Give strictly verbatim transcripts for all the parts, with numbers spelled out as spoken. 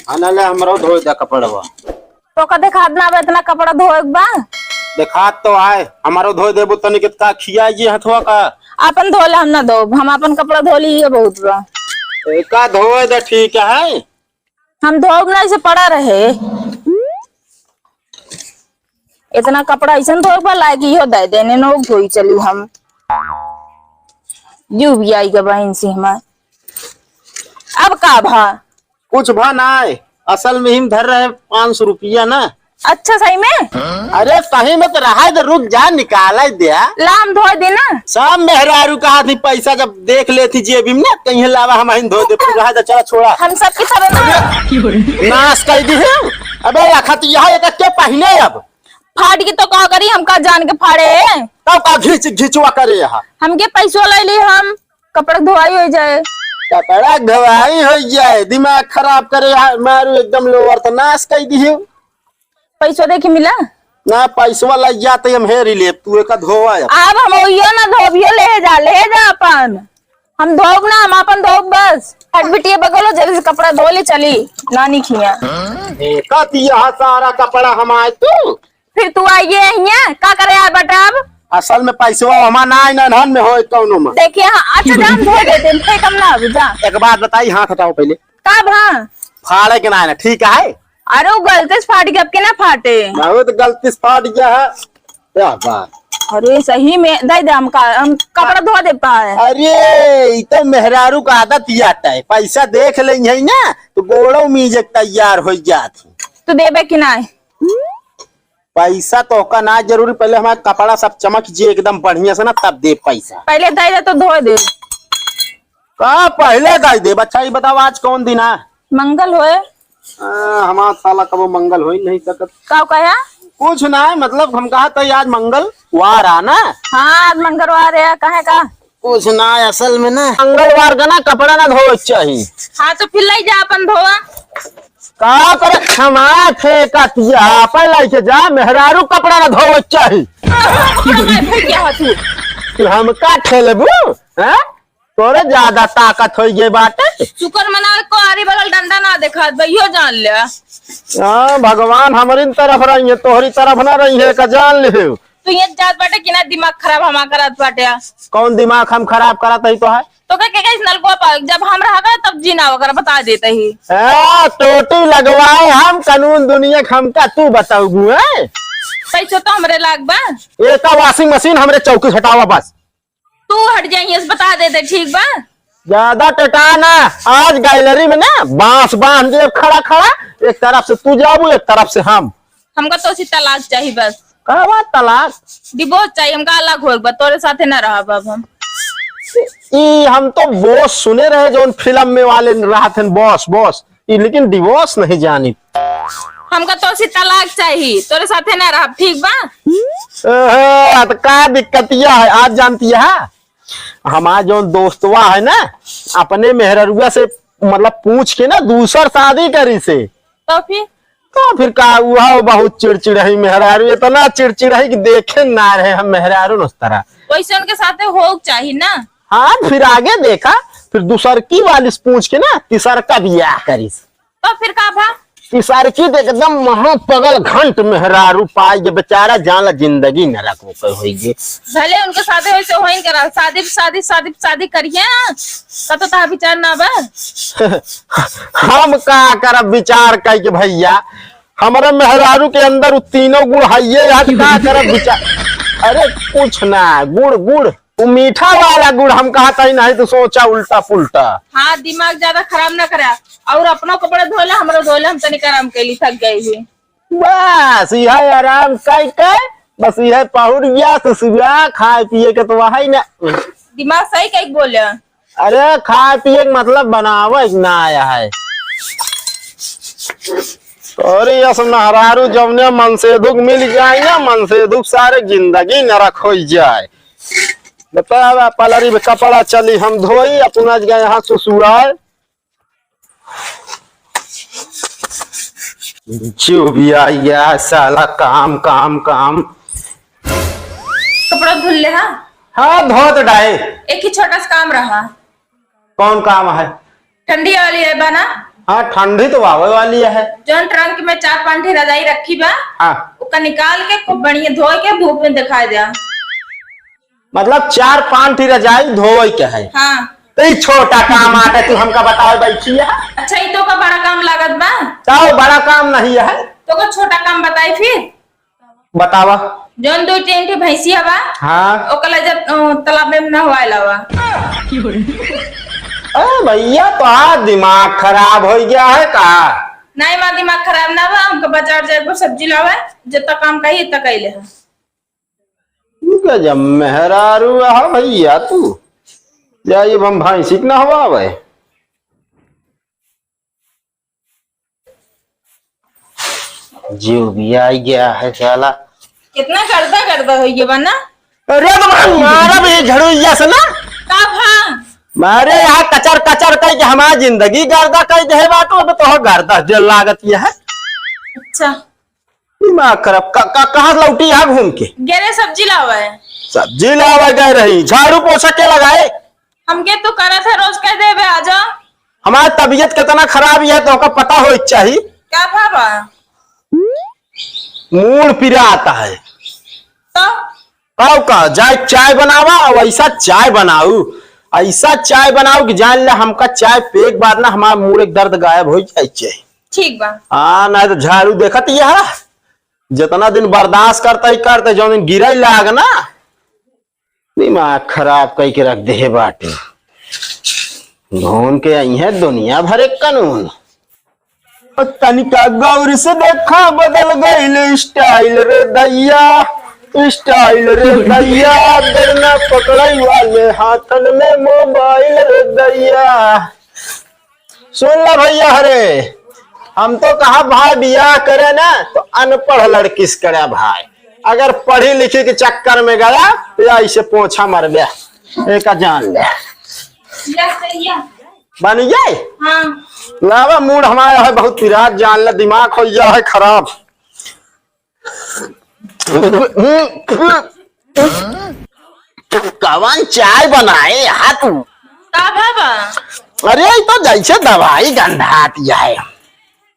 आना ले, हमरो धोए दे कपड़वा। तोका देखात ना बा इतना कपड़ा धोए के बा? देखात तो आए, हमरो धोए देबू तनी, कितना खिया ये हथवा का। आपन धो ले, हम ना धोब, हम आपन कपड़ा धो ली, ये बहुत बा। एका धोए दे, ठीक है। हम धोब ना, ऐसे पड़ा रहे। इतना कपड़ा ऐसन धोए के बा, लाइक इहो दे देने, नोक धोई चली हम। यू भी आई के बहिन से हमार। अब का भा? कुछ भा ना है, असल में ही धर रहे पाँच सौ रुपया ना। अच्छा, सही में? अरे सही में तो रहा है, तो रुक जा, निकाला ही दे। ला, हम धोए दे ना। सब मेहरारू का आदमी पैसा जब देख लेती जेबी में ना, कहीं लावा हम ही धो दे, फिर रहा दे, चला छोड़ा। हम सब की तरह ना। नाश कर दी है। अबे रखा तो यह एक के पहने अब। फाट के तो का करी, हम का जान के फाड़े? तब का घिच घिचवा करे यहाँ। हमके पैसो ले ली, हम कपड़ा धोआई हो जाए। कपड़ा धोआई हो जाए, दिमाग खराब करे यहाँ, मारू एकदम लोअर तो नाश कर दी है। पैसो देखी मिला? ना, पैसवा लग जाते हम हेरी लेब, तू एका धोवा अब। अब हम ओइयो ना धोबियो, ले जा, ले जा अपन। हम धोब ना, हम अपन धोब बस। हट बिटिया बगलो, जल्दी से कपड़ा धो ले, चली नानी खिया। देखत यहाँ सारा कपड़ा हम आए तू। फिर तू आइए हियाँ, का करे आए बेटा अब? असल में पैसवा हमार ना आए, नन्हन में होए कौनो में। देखिए, हाँ, अच्छा जा, हम धो देते हैं, फेंकम ना अभी, जा। एक बात बताई, हाथ हटाओ पहले। का भा? फाड़े के ना है ना, ठीक है? अरे वो गलती से फाट गया, अब के ना फाटे? बहुत गलती से फाट गया है। क्या बात? अरे सही में, दे दे हमका, हम कपड़ा धो दे पाए। अरे, ई तो मेहरारू का आदत ही आता है, पैसा देख लेंगे है ना, तो गोड़ों में जे तैयार हो जात है। तू देबे कि ना? पैसा तोहका ना जरूरी, पहले हमारा कपड़ा सब चमक जे एकदम बढ़िया से ना, तब दे पैसा। पहले दे दे तो धो दे। का पहले दे दे? अच्छा, ये बताओ, आज कौन दिन है? मंगल होए। आ, हमार साला कबो मंगल हो ही नहीं सकत। का कहा? कुछ ना है, मतलब हम कहा था आज मंगलवार आ ना। हाँ, आज मंगलवार है, कहे का? कुछ ना है, असल में ना मंगलवार का ना कपड़ा ना धोवे के चाही। हाँ, तो फिर ले जा अपन धोवा। का करे, हमार फेंकत या, अपन लेके जा, मेहरारू कपड़ा ना धोवे के चाही। कपड़ा का फेंक क्या है तू? तू हमका ठेलबू, हैं? तोरे ज्यादा ताकत होई गई बाटे। शुक्र मनावे को आरी बगल डंडा ना देखात बा, इहो जान ले। हाँ, भगवान हमरी तरफ रही है, तोहरी तरफ ना रही है, का जान ले। तू ये जात बाटे कि ना दिमाग खराब हमार करत बाटे। कौन दिमाग हम खराब करत है तो है? तो का के कैसे नलको पा, जब हम रहा कर तब जीना वगैरह बता देते ही। हाँ, टोटी लगवाए हम, कानून दुनिया के हमका तू बताऊबू, हैं? पैसो तो हमरे लाग बा। एका washing machine हमरे चौकी हटावा बस। तू हट जाइए, बता देते, ठीक बा? ज्यादा टटा ना, आज गैलरी में ना बांस बांध दे खड़ा खड़ा, एक तरफ से तू जाबू, एक तरफ से हम। हमका तो सी तलाक चाही बस। का बात तलाक? Divorce चाही, हमका अलग होए बा, तोरे साथे ना रहब अब हम। ई हम तो boss सुने रहे, जौन फिल्म में वाले रहत हैं, boss, boss। ई लेकिन divorce नहीं जानी। हमका तो सी तलाक चाही, तोरे साथे ना रहब, ठीक बा? ओहो, आ तो का दिक्कतिया है, आज जानती है, हमार जौन दोस्तवा है ना, अपने मेहररुआ से मतलब पूछ के ना दूसर शादी करी से। तो फिर? तो फिर का, उहा बहुत चिड़चिड़ है मेहरारू, इतना चिड़चिड़ है कि देखे ना रहे हम मेहरारू नस्तरा। वैसे उनके साथे हो चाही ना। हाँ, फिर आगे देखा, फिर दूसर की वाली से पूछ के ना तीसर का बियाह करी से। तो फिर का भा? ई सारकी तो एकदम महापगल घंट मेहरारू पाई, जे बेचारा जान ला जिंदगी नरक होकर होई गे। भले उनके साथे वैसे होइन करा, शादी, शादी, शादी, शादी करिए ना, कतो ता विचार ना बा। हम का करब विचार कई के भैया, हमरा मेहरारू के अंदर उ तीनों गुण हइये, आज का करब विचार? अरे कुछ ना, गुड़, गुड़। उ मीठा वाला गुड़ हम कहत हई, नहीं तो सोचा उल्टा पुल्टा। हाँ, दिमाग ज्यादा खराब ना करा। और अपनो कपड़ा धोले, हमरो धोले, हम तनिक आराम कैली, थक गई ही। बस, यह आराम कई के, बस यह पहुड़ गया, सुसुआ, खाए पिए के तो वही ना। दिमाग सही कई के बोले। अरे, खाए पिए के मतलब बनावे के ना आया है। अरे, यस मेहरारू जौने मनसेधुक मिल जाए ना, मनसेधुक सारे जिंदगी नरक हो जाए। बतावा, पलरी में कपड़ा चली हम धोई, अपना जगह यहाँ सुसुराए। जो भी आ गया साला काम, काम, काम। कपड़ा धुल ले, हाँ? हाँ, धो तो डाए। एक ही छोटा सा काम रहा। कौन काम है? ठंडी वाली है बना। हाँ, ठंडी तो आवे वाली है। जौन trunk में चार पांच ठे रजाई रखी बा, हाँ। ओका निकाल के खूब बढ़िया धोए के धूप में दिखाई दे। मतलब चार पांच ठे रजाई धोए के है? हाँ। तो ई छोटा काम आटे तू हमका बतावे बैठी है? अच्छा, ई तो का बड़ा काम लागत बा? तो बड़ा काम नहीं है। तो का छोटा काम बताई फिर? बतावा। जौन दो तीन ठे भैंसिया बा, हाँ। ओकला जब, अ, तालाब में नहवाए लावा। ए भैया, तो आज दिमाग खराब हो गया है का? नहीं माँ, दिमाग खराब ना बा, हमका बाजार जाए को सब्जी लावे, जितना काम कही इतना कइले है। तू गजब मेहरारू रहा भैया तू। जाइए, अब हम भैंसी के नहवावे। जीव भी आ गया है साला। कितना गर्दा गर्दा हो गया बा ना? अरे तो भाई मारा भी झड़ुइया से ना। का भा? मारे यहाँ कचर कचर कह के हमार जिंदगी गर्दा कह दे बाटो, अब तो गर्दा जो लागत ये है। अच्छा। दिमाग खराब, का, का, कहाँ से लौटी यहाँ घूम के? गेरे सब्जी लावा है। सब्जी लावा गए रही, झाड़ू पोछा के लगाए? हमके तू करत है, रोज कह देबे, आ जा। हमार तबीयत कितना खराब है, तो ओका पता होए के चाही। का भा बा? मूड़ पिरात है। तो? का, का, जाए चाय बनावा, और ऐसा चाय बनाऊ, ऐसा चाय बनाऊ कि जान ले, हमका चाय पिए के बाद ना हमार मूड़ एक दर्द गायब हो जाए चाहे। ठीक बा। हाँ, नहीं तो झाड़ू देखत ही है, जितना दिन बर्दाश्त करता ही करता, जौन दिन गिरे लाग ना, दिमाग खराब कइके रख देहे बाटे। घूम के आई है दुनिया भर एक कानून। तनिका गौर से देखा, बदल गइल style रे दैया, style रे दैया, डरना पकड़ई वाले हाथन में mobile रे दैया। सुन ला भैया, हरे, हम तो कहा भाई बियाह करे ना तो अनपढ़ लड़की से करे भाई, अगर पढ़ी लिखी के चक्कर में गया तो या इसे पोछा मर गया। एक जान ले। या, या। बन गए? हाँ। लावा, मूड हमारा है बहुत पिरात, जान ले, दिमाग हो गया है खराब। कवन चाय बनाए हा तू? का भा बा? अरे, ई तो जैसे दवाई गंधात है।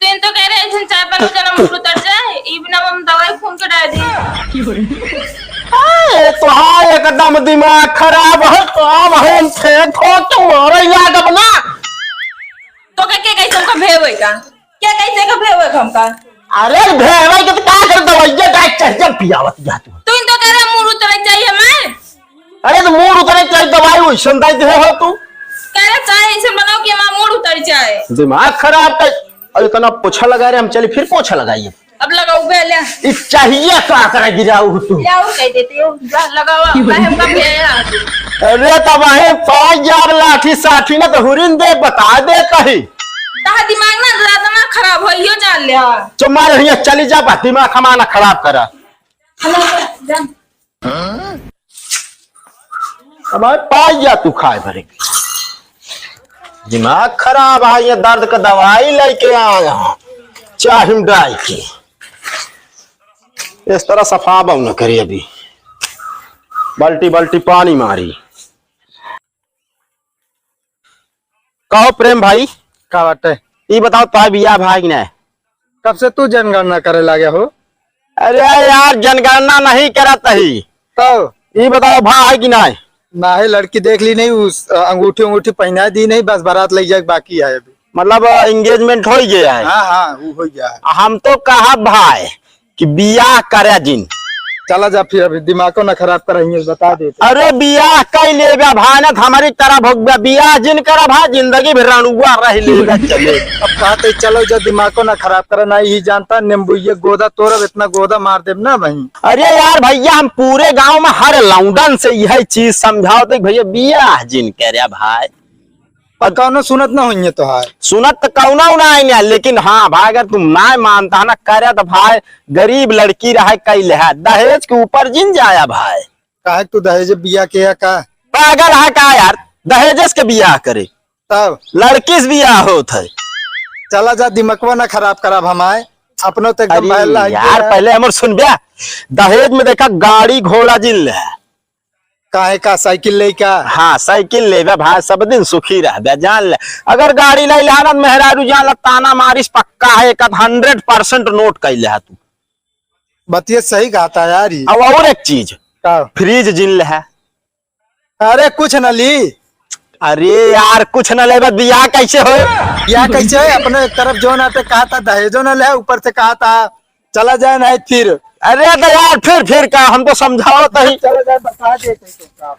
तीन तो कह रहे हैं, चाय बना के ना मूड़ उतर जाए, ई बिना हम दवाई खून के डाल दी। अरे, तोहार एकदम दिमाग खराब है, तो अब हम फेंक हो तो मारे लागब ना। तो के, के कैसे हमका भेवे का? के कैसे का भेवे का हमका? अरे भेवे के तो का कर, दवाइया डाइट चढ़ जब पियावत जा तू। तू तो कह रहा मूड़ उतरे चाहिए हमार। अरे तो मूड़ उतरे चाहिए, दवाई वैसन दाई दे हो तू। कह रहा चाय ऐसे बनाओ कि हमार मूड़ उतर जाए। दिमाग खराब कर, और इतना पोछा लगा रहे, हम चली फिर पोछा लगाइए। अब लगाऊ बे, ले। ई चाहिए का करे गिराऊ तू? ले, और कह देती हो, जा, लगावा, काहे हमका भेजा? अरे, तब आहे पाँच हजार लाठी साठी ना तो हुरिन दे, बता दे कही। तहा दिमाग ना ज्यादा ना खराब हो, यो जान ले। चुप मार, हियाँ चली जा, बा, दिमाग हमारा ना खराब करा। हमारे पास जा तू खाए भरे। दिमाग खराब है, ये दर्द का दवाई लेके आया हूँ, चाहिम डाल के। इस तरह सफा बहू न करे अभी, बाल्टी बाल्टी पानी मारी। कहो प्रेम भाई। का बाटे? ई बताओ, तोहार बियाह भा कि नाय? कब से तू जनगणना करे लागे हो? अरे यार, जनगणना नहीं करत ही। तब? ई बताओ, भा है कि नाय? नाहीं, लड़की देख ली नहीं, उस, अ, अंगूठी उंगूठी पहना दी नहीं, बस बारात ले जाए बाकी है अभी। मतलब, अ, engagement हो गया है? हाँ, हाँ, वो हो गया है। हम तो कहा भाई, कि बियाह करे जिन। चला जा फिर, अभी दिमागो ना खराब कर रही है, बता दे। अरे बियाह कई लेबे भानत हमारी तरफ हो गया, बियाह जिन करब हा, जिंदगी भर रणुआ रह लेबे चले। अब कहते चलो जा, दिमागो ना खराब कर, ना ही जानता, नींबू ये गोदा तोरब, इतना गोदा मार देब ना भाई। अरे यार भैया, हम पूरे गांव में हर लौंडन से यही चीज समझाओ थे भैया, बियाह जिन करे भाई। पर कौनो सुनत ना होइए तोहार। सुनत त कौनो ना आइने, लेकिन हाँ भाई, अगर तुम ना मानता है ना, करे तो भाई, गरीब लड़की रहे, कई लेहा, दहेज के ऊपर जिन जाया भाई। काहे तू दहेज बिया के या का? पागल है का यार, दहेज के बियाह करे? तब? लड़की से बियाह होत है। चला जा, दिमकवा ना खराब कराब हमार, अपनो तो एकदम अरे बहल रह यार, गया। पहले हमर सुन बे, दहेज में देखा गाड़ी घोड़ा जिन ले, काहे का साइकिल लेई का? हाँ, साइकिल लेबे भाई, सब दिन सुखी रहबे, जान ले। अगर गाड़ी लाई लानत मेहरारू जान ले, ताना मारिस पक्का है, एक हंड्रेड परसेंट नोट कैले है तू। बतिये सही कहता यार ई। अब और एक चीज, का? फ्रिज जिन ले है। अरे कुछ न ली। अरे यार, कुछ न लेबे, बियाह कैसे होए? बियाह कैसे होए? अपने एक तरफ जो ना ते कहा था दहेजो न ले, ऊपर से कहा था चला जाए नहीं फिर। अरे तो यार, फिर, फिर का, हम तो समझावत ही। चला जाए, बता दे कैसे काम।